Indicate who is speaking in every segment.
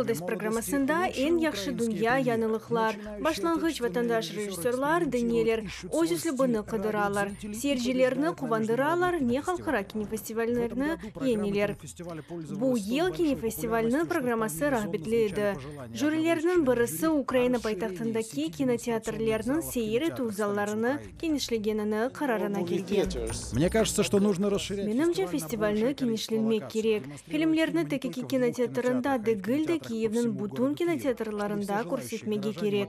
Speaker 1: Molodost programmasında eñ yahşı dünya yañılıqlar, başlanğıç vatandaş rejissörlar da neler öz üslübini qıdıralar, seyircilerni quvandıralar, ne halqara kinofestivallerni yeñeler. Bu yıl kinofestivalniñ programması rağbetli edi. Jürilerniñ birisi Ukraina paytahtındaki kinoteatrlerniñ seyir etüv zallarını kenişlegenini qararına kelgen. Menimce, festivalni kenişlenmek kerek. Filmlerni tek eki kinoteatrında degil de, Kiyevniñ bütün kinoteatrlarında körsetmege kerek.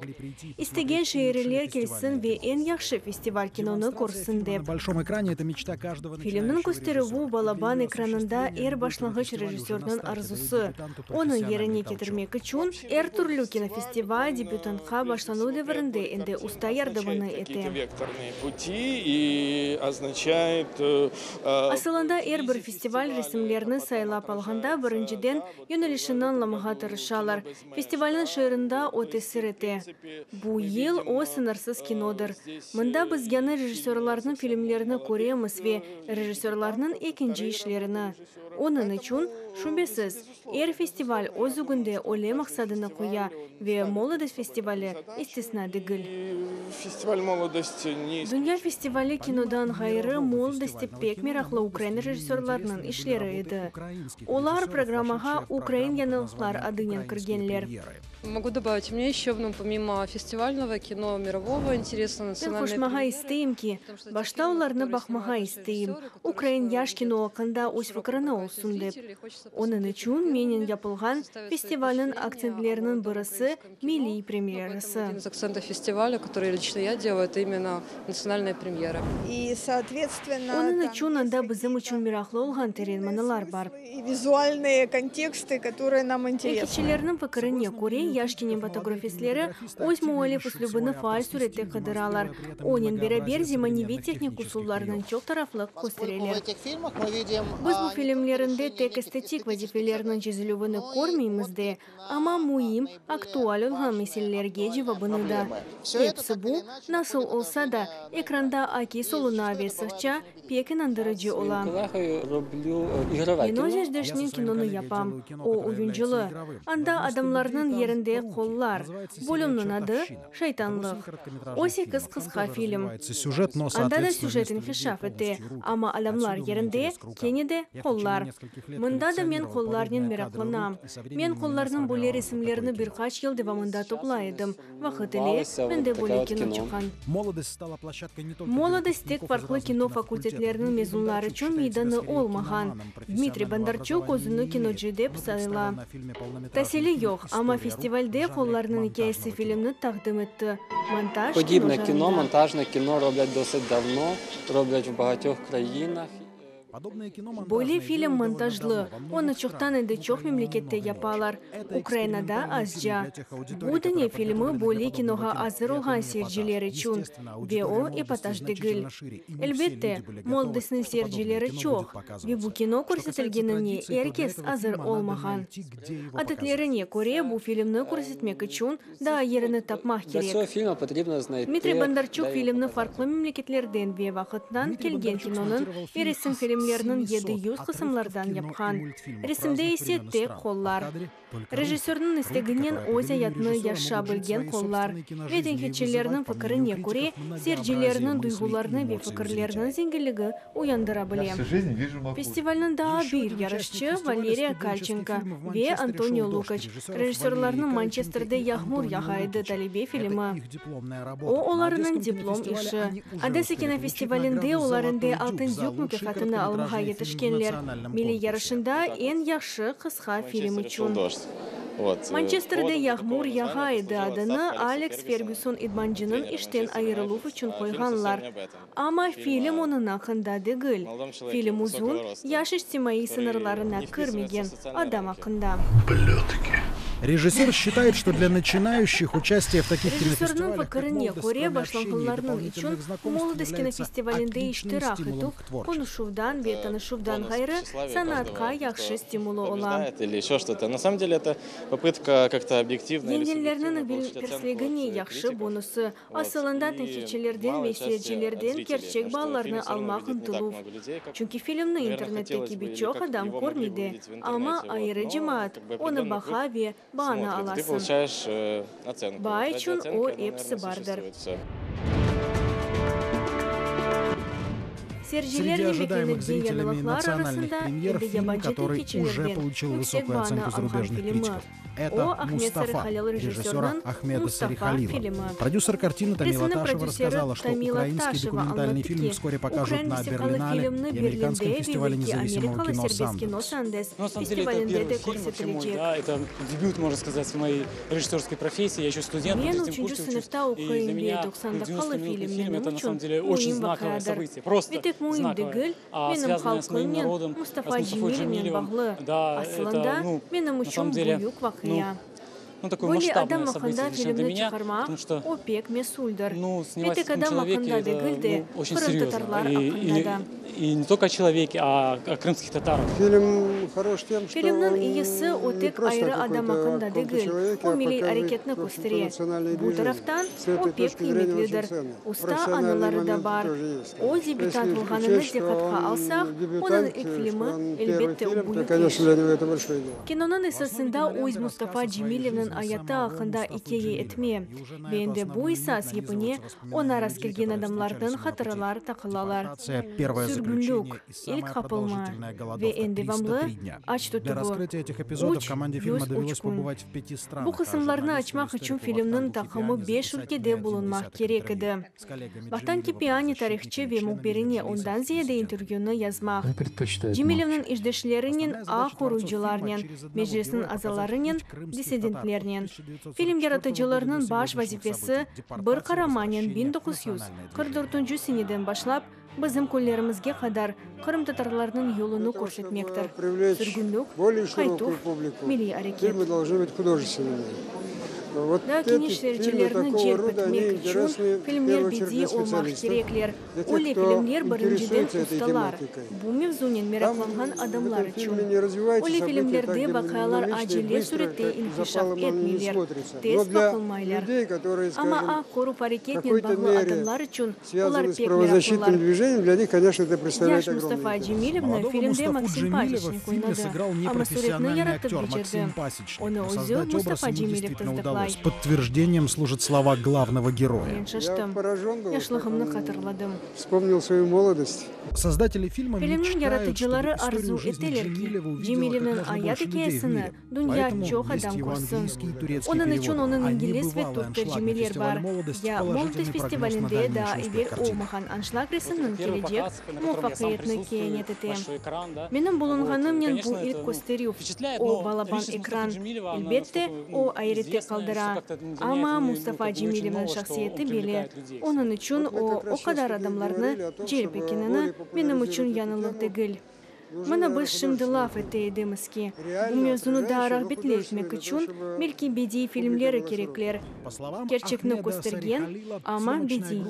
Speaker 1: İstegen şeerliler kelsin ve eñ yahşı festival kinonı körsin dep. Filmniñ kösterüvi balaban ekranında er başlanğıç rejissörniñ arzusı. Onı yerine ketirmek içün er türlü kinofestival debütantqa başlanuv devirinde endi usta yardımını ete. Asılında er bir festival resimlerni saylap alğanda birinciden yönelişini añlamağa tırışalar. Festivalniñ şiarında o tesir ete. Bu yıl o sıñırsız kinodır. Mında biz yañı rejissörlarnıñ filmlerini köremiz ve rejissörlarnıñ ekinci işlerini. Onıñ içün, şübesiz, er festival öz ögünde öyle maqsadını qoya ve Molodost festivali istisna degil. Dünya festivali kinodan ğayrı, Molodostte pek meraqlı ukrain rejissörlarnıñ işleri edi. Olar programmağa Ukrain yañılıqlar adınen kirgenler.
Speaker 2: Mogu dobavit, mne еще, nu, pomimo festivalnogo kino, mirovogo interesno,
Speaker 1: Men
Speaker 2: nacionalnıye
Speaker 1: qoşmağa
Speaker 2: premyery,
Speaker 1: isteyim ki,
Speaker 2: потому что те
Speaker 1: başta
Speaker 2: filmы,
Speaker 1: olarnı
Speaker 2: которые
Speaker 1: baqmağa
Speaker 2: sнимают наши
Speaker 1: isteyim,
Speaker 2: rejissörы, которые
Speaker 1: ukrain
Speaker 2: снимают
Speaker 1: yaş
Speaker 2: очень
Speaker 1: kino
Speaker 2: широкую
Speaker 1: aqqında
Speaker 2: показать
Speaker 1: öz fikrini
Speaker 2: зрителей,
Speaker 1: olsun dep.
Speaker 2: хочется
Speaker 1: Onıñ
Speaker 2: посмотреть их
Speaker 1: içün menen
Speaker 2: первыми,
Speaker 1: yapılğan
Speaker 2: составить свои
Speaker 1: festivalniñ
Speaker 2: впечатления о
Speaker 1: aktsentleriniñ
Speaker 2: молодом
Speaker 1: birisi,
Speaker 2: украинском кино.
Speaker 1: milliy
Speaker 2: Ну, поэтому
Speaker 1: premyerası.
Speaker 2: один из акцентов фестиваля, который лично я делаю, это именно национальная премьера.
Speaker 3: И, соответственно,
Speaker 1: Onıñ
Speaker 3: там
Speaker 1: içün
Speaker 3: есть
Speaker 1: anda bizim içün
Speaker 3: какие-то
Speaker 1: meraqlı olğan teren
Speaker 3: глубинные
Speaker 1: manalar bar.
Speaker 3: смыслы и визуальные контексты, которые нам интересны.
Speaker 1: Tenqitçilerniñ fikirine köre, yaş kinematografistleri öz müellif üslübini faal sürette qıdıralar, onen beraber zemaneviy tehnik usullarnıñ çoq taraflı köstereler. Biz bu filmlerinde tek estetik vazifelerniñ çezilüvini körmeymiz de, amma müim, aktual olğan meselelerge cevabını da. Episi bu, nasıl olsa da, ekranda akis oluna ve sıqça pek inandırıcı ola. Men öz işdeşimnen kinonı yapam, o, oyuncılı. Anda adamlarnıñ yerinde qollar. Bölümniñ adı, Şeytanlıq. O sekiz qısqa film. Anda da süjet inkişaf ete, amma adamlar yerinde kene de qollar. Mında da men qollarnen meraqlanam. Men qollarnıñ böyle resimlerini bir qaç yıl devamında toplay edim. Vaqıt ile mende böyle kino çıqqan. Molodost tek farqlı kino fakultetleriniñ mezunları içün meydanı olmağan. Dmitriy Bondarçuk özüni kinocı dep sayıla. Tasili yoq, amma festivalde Qollarnıñ ikâyesi filmni taqdim etti, montaj kino
Speaker 4: Подібне кіно,
Speaker 1: janrında.
Speaker 4: монтажне кіно роблять досить давно, роблять в багатьох країнах.
Speaker 1: Böyle film montajlı, onı çoqtan endi çoq memlekette yapalar, Ukrainada azca. Bu dane filmi böyle kinoğa azır olğan seyirciler içün, ve o epataj degil. Elbette, Molodostnıñ seyircileri çoq, ve bu kino körsetilgenine er kes azır olmağan. Adetlerine köre, bu filmni körsetmek içün daa yerini tapmaq
Speaker 4: Для
Speaker 1: kerek.
Speaker 4: цього фільму потрібно знайти,
Speaker 1: Dmitriy Bondarçuk
Speaker 4: де його
Speaker 1: filmni
Speaker 4: показати.
Speaker 1: farqlı memleketlerden ve vaqıttan kelgen kinonıñ ve resim filmleriniñ 700 qısımlardan yapqan. Resimde ise tek qollar. Rejissörniñ isteginen öz ayatını yaşa bilgen qollar. Ve tenqitçilerniñ fikirine köre, seyircilerniñ duyğularını ve fikirleriniñ zenginligi uyandıra bile. Festivalniñ daa bir yarışçı, Valeriya Kalçenko ve Antonio Lukaç, rejissörlarnıñ Mançesterde yağmur yağa edi talebe filmi. O, olarnıñ diplom işi. Odessa kinofestivalinde olar endi Altın Dük mukâfatını almağa yetişkenler, milliy yarışında eñ yahşı qısqa film içün. Mançesterde yağmur yağa edi adını Aleks Fergüson idmancınıñ işten ayırıluv içün qoyğanlar. Amma film onıñ aqqında degil. Film uzun, yaş içtimaiy sıñırlarına kirmegen adam aqqında.
Speaker 5: Rejissör считает, что для начинающих участие в таких
Speaker 1: Rejissörniñ
Speaker 5: кинофестивалях, как
Speaker 1: fikirine
Speaker 5: "Молодость",
Speaker 1: köre,
Speaker 5: кроме общения и
Speaker 1: başlanğanlarnıñ içün
Speaker 5: дополнительных знакомств,
Speaker 1: Molodost
Speaker 5: является
Speaker 1: kinofestivalinde
Speaker 5: отличным
Speaker 1: iştirak
Speaker 5: стимулом
Speaker 1: etüv,
Speaker 5: к творчеству.
Speaker 1: qonuşuvdan ve tanışuvdan ğayrı, sanatqa yahşı stimulı ola. Yeñgenlerniñ persligine yahşı bonusı, asılında tenqitçilerden ve seyircilerden kerçek baalarnı almaq ıntıluv. Çünki filmni internette kibi çoq adam körmey de, amma ayırı cemaat onı baqa ve. Baanı alasıñ. Baa içün o episi bardır.
Speaker 5: Seyircilernen
Speaker 1: Seyircilernen beklenilgen yañılıqlar arasında endi yabancı tenqitçilerden yüksek baanı alğan filmi, o, Ahmed Sarıhalil rejissörniñ Mustafa filmi. Resimniñ prodüseri Tamila Taşeva añlattı ki, ukrain vesiqalı filmni Berlinde ve belki amerikalı serbest kino Sundance festivalinde de körsetilecek. Men üçünci sınıfta oquyım ve 90 daqqalı film menim içün müim vaqiadır. Ve tek müim degil, menim halqımnen, Mustafa Cemilevnen bağlı. Asılında, menim içün büyük vaqia. Böyle adam aqqında filmni çıqarmaq, o pek mesüldir. Ve tek adam aqqında degil de, qırımtatarlar aqqında da. Filmniñ iyisi, o tek ayrı adam aqqında degil, o milliy areketni köstere. Bu taraftan, o pek qıymetlidir. Usta anıları da bar. O debütant olğanını diqqatqa alsaq, onıñ ilk filmi, elbette, büyük iş. Kinonıñ esasında öz Mustafa Cemilevniñ ayatı aqqında ikâye etme ve endi bu esas yipine oña rastkelgen adamlarnıñ hatıralar taqılalar. Sürgünlik, ilk qapılma ve eñ devamlı aç tutuvı, 303 kün. Bu qısımlarnı açmaq içün filmniñ taqımı beş ülkede bulunmaq kerek edi. Vahtan Kipiani tarihçı ve mühbirine ondan ziyade intervyunı yazmaq, Cemilevniñ işdeşlerinen, aq qoruyıcılarnen, Meclisniñ azalarınen, dissidentlernen. Film yaratıcılarınıñ baş vazifesi, bir qaramanen 1944 seneden başlap bizim künlerimizge qadar qırımtatarlarnıñ yolunı körsetmektir, sürgünlik, qaytuv, milliy areket. Daa keniş seyircilerni celp etmek içün filmler bediiy olmaq kerekler. Öyle filmler birinciden ustalar, bu mevzunen meraqlanğan adamlar içün. Öyle filmlerde vaqialar acele sürette inkişaf etmeyler, tez baqılmaylar. Amma aq qoruv areketnen bağlı adamlar içün olar pek meraqlılar. Yaş Mustafa Cemilevni filmde Maksim Paseçnik oynadı, amma süretni yaratıp becerdi. Onı özü Mustafa Cemilev tasdıqlay. Men şaştım. Yaşlığımnı hatırladım. Filmniñ yaratıcıları arzu eteler ki, Cemilevniñ ayat ikâyesini dünya çoq adam körsin. Onıñ içün onıñ ingliz ve türk tercimeler bar. Ya Molodöst festivalinde daa evel olmağan anşlag resimniñ kelecek muvafaqiyetini keyanet ete. Menim bulunğanımnen bu ilk kösterüv, o balaban ekran, elbette, o ayrette qaldıra. Amma Mustafa Cemilevniñ şahsiyeti beli, onıñ içün o, o qadar adamlarnı celp ekenini menim içün yañılıq degil. Mına biz şimdi laf ete edemiz ki, bu mevzunı daa rağbetli etmek içün, belki bediiy filmleri kerekler, kerçekni köstergen, amma bediiy.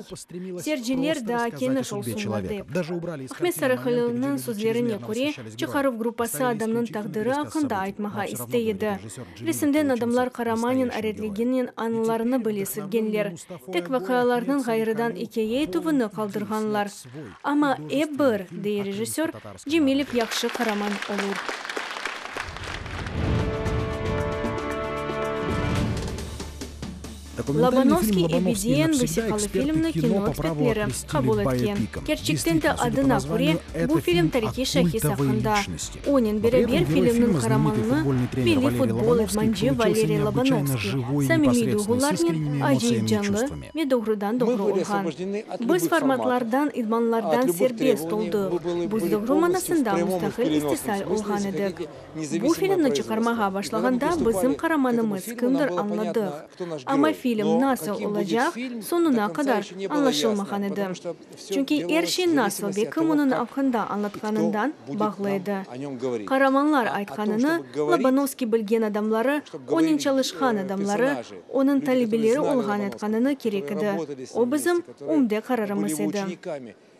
Speaker 1: Seyirciler daa keniş olsunlar dep. Ahmet Sarıhalilniñ sözlerine köre, çıqaruv gruppası adamnıñ taqdiri aqqında aytmağa istey edi. Resimden adamlar qaramanen aretliginen añılarını bile silgenler, tek vaqialarnıñ ğayrıdan ikâye etüvini qaldırğanlar. Amma ep bir, dey rejissör, Cemilev yahşı qaraman olur. Lobanovskiy ebediyen vesiqalı filmni kino ekspertleri qabul etken. Kerçekten de adına köre, bu film tarihiy şahis aqqında. Onen beraber filmniñ qaramanını, milliy futbol idmancı Valeriy Lobanovskiy, samimiy duyğularnen, acayip canlı ve doğrudan-doğru olğan. Biz formatlardan, idmanlardan serbest oldıq, biz doğru manasında mustaqil istisal olğan edik. Bu filmni çıqarmağa başlağanda bizim qaramanımız kimdir añladıq, amma film nasıl olacaq soñuna qadar añlaşılmağan edi, çünki er şey nasıl ve kim onıñ aqqında añlatqanından bağlı edi. Qaramanlar aytqanını Lobanovskiy bilgen adamları, onen çalışqan adamları, onıñ talebeleri olğan aytqanını kerek edi, o bizim ümde qararımız edi.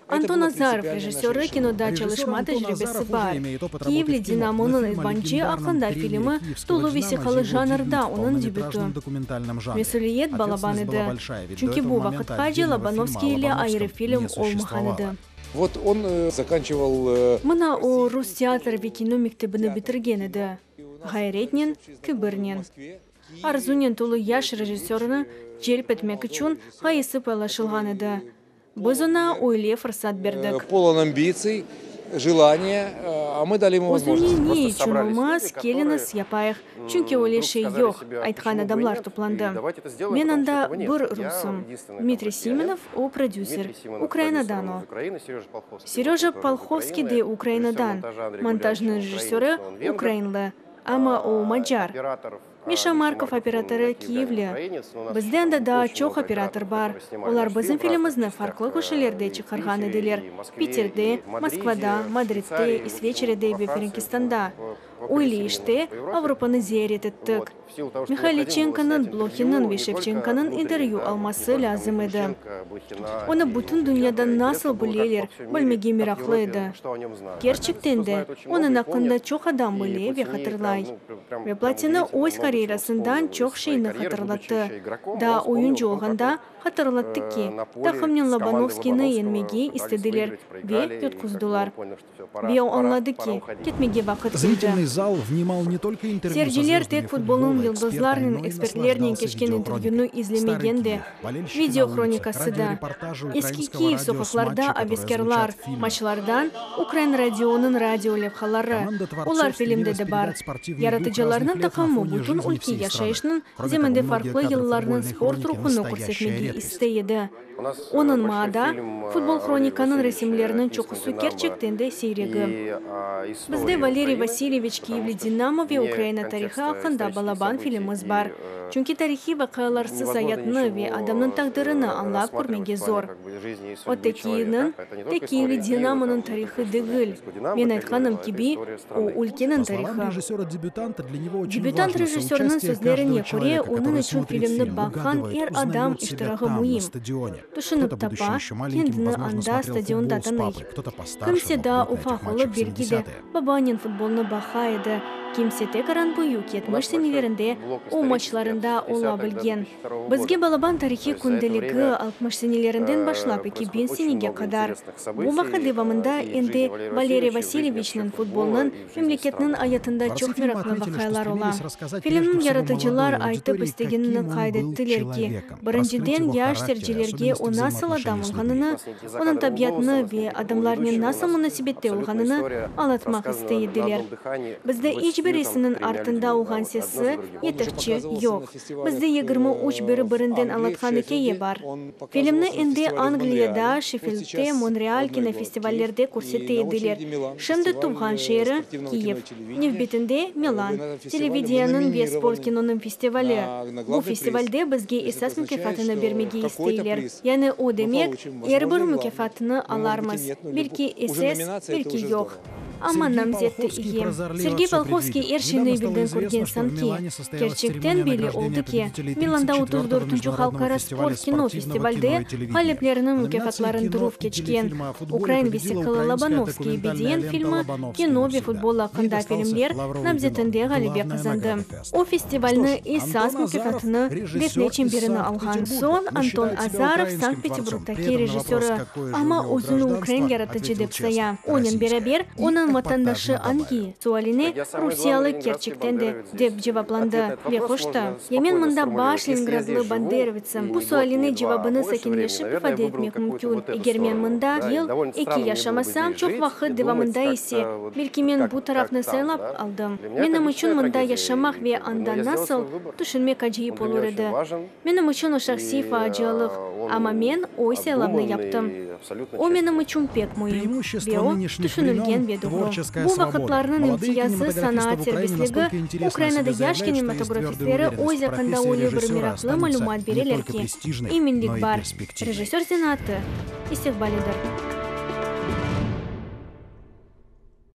Speaker 1: Anton Azarov, rejissörı, kinoda çalışma tecribesi bar. Kiyevli Dinamonıñ idmancı aqqında filmi tolu vesiqalı janrda onıñ debütü. Mesüliyet balaban edi, çünki bu vaqıtqace Lobanovskiy ile ayrı film olmağan edi. Mına o rus teatr ve kino mektebini bitirgen edi. Ğayretnen, kibirnen. Arzunen tolu yaş rejissörni celp etmek içün ğayesi paylaşılğan edi. Biz oña öyle fırsat berdik.
Speaker 6: Polon ambitsiy, jelaniya, a mı dali emu vozmojnost.
Speaker 1: Özüne ne içün olmaz, keliñiz, yapayıq, çünki öyle şey yoq, aytqan adamlar toplandı. Men anda bir rusım, Dmitriy Simonov, o prodüser, Ukrainadan o. Seröja Polhovskiy de Ukrainadan, montajnıñ rejissörı ukrainlı, amma o macar. Mişa Markov operatorı kiyevli. Bizde anda daa çoq operator bar, olar bizim filmimizni farqlı köşelerde çıqarğan ediler, Piterde, Moskvada, Madridde, İsveçrede ve Frenkistanda. Öyle işte, Avropanı ziyaret ettik. Mihayliçenkonıñ, Blohinniñ ve Şevçenkonıñ intervyü alması lâzim edi. Onı bütün dünyada nasıl bileler, bilmege meraqlı edi. Kerçekten de, onıñ aqqında çoq adam bile ve hatırlay. Ve Platini öz karyerasından çoq şeyni hatırlattı. Daa oyuncı olğanda, hatırlattı ki, taqımnen Lobanovskiyni yeñmege istediler ve yutquzdılar. Ve o añladı ki, ketmege vaqıt keldi. Seyirciler tek futbolnıñ yıldızlarnen, ekspertlernen keçken intervyünı izlemegen de, video hronikası da, eski Kiyev soqaqlarda aveskârlar, maçlardan ukrain radionıñ radio levhaları, olar filmde de bar. Yaratıcılarnıñ taqımı bütün ülke yaşayışnıñ zeminde farqlı yıllarnıñ sport ruhunı körsetmege istey edi. Onıñ maada, futbol hronikanıñ resimleriniñ çoqusı kerçekten de siyregi. Bizde Valeriy Vasilyeviç Kiyevli Dinamo ve Ukraina tarihı aqqında balaban filmimiz bar. Çünki tarihiy vaqialarsız ayatnı ve adamnıñ taqdirini añlap körmege zor. O tek Kiyevniñ, tek Kiyevli Dinamonıñ tarihı degil, men aytqanım kibi, o ülkeniñ tarihı. Debütant rejissörniñ sözlerine köre, onıñ içün filmni baqqan er adam iştirağı müim. Tüşünip tapa, kendini anda, stadionda tanıy. Kimse daa ufaq olıp, belki de, babanen futbolnı baqa edi, kimse tekaran büyük, 70 senelerinde o maçlarında ola bilgen. Bizge balaban tarihiy kündeligi, 60 senelerinden başlap 2000 senege qadar. Bu vaqıt devamında endi Valeriy Vasilyeviçniñ futbolnıñ, memleketniñ ayatında çoq meraqlı vaqialar ola. Filmniñ yaratıcılar aytıp istegenini qayd ettiler ki, birinciden yaş seyircilerge o nasıl adam olğanını, onıñ tabiatını ve adamlarnen nasıl munasebette olğanını añlatmaq istey ediler. Bizde iç birisiniñ artında olğan sesi, yetekçi yoq. Bizde 23 biri-birinden añlatqan ikâye bar. Filmni endi Angliyada, Şeffildte, Monreal kinofestivallerde körsete ediler. Şimdi tuvğan şeeri, Kiyev. Nevbetinde, Milan, televideniyanıñ ve sport kinonıñ festivali. Bu festivalde bizge esas mukâfatını bermege isteyler. Yani o demek, er bir mukâfatnı alarmız, belki esas, belki yoq. Amma namzeti iyi. Sergey Polhovskiy er şeyni evelden körgen sanki. Kerçekten belli oldı ki, Milanda otuz dörtünci halqara sport kino festivalde ğaliplerniñ mukâfatlarındıruv keçken ukrain vesiqalı Lobanovskiy bediyen filmi kino ve futbol aqqında filmler namzetinde ğalebe qazandı. O festivalniñ esas mukâfatını, Defne çemberini alğan soñ Anton Azarov Sankt-Peterburgdaki rejissörı, amma özüni ukrain yaratıcı dep saya. Onen beraber, onıñ vatandaşı angi? Sualine rusiyalı kerçekten de dep cevaplandı ve qoştı, Ya men mında baş leningradlı banderovtsim. Bu sualine cevabını sakinleşip ifade etmek mümkün, eger men mında yıl, eki yaşamasam, çoq vaqıt devamında ise, belki men bu tarafnı saylap aldım. Menim içün mında yaşamaq ve anda nasıl, tüşünmek acayip olur edi. Menim içün o şahsiy facialıq, amma men öz saylavnı yaptım. O menim içün pek müim, ve o, tüşünilgen ve doğru. Bu vaqıtlarnıñ imtiyazı, sanaat serbestligi, Ukrainada yaş kinematografistleri öz aqqında öyle bir meraqlı malümat bereler ki, eminlik bar, rejissör zenaatı, istiqbalidir.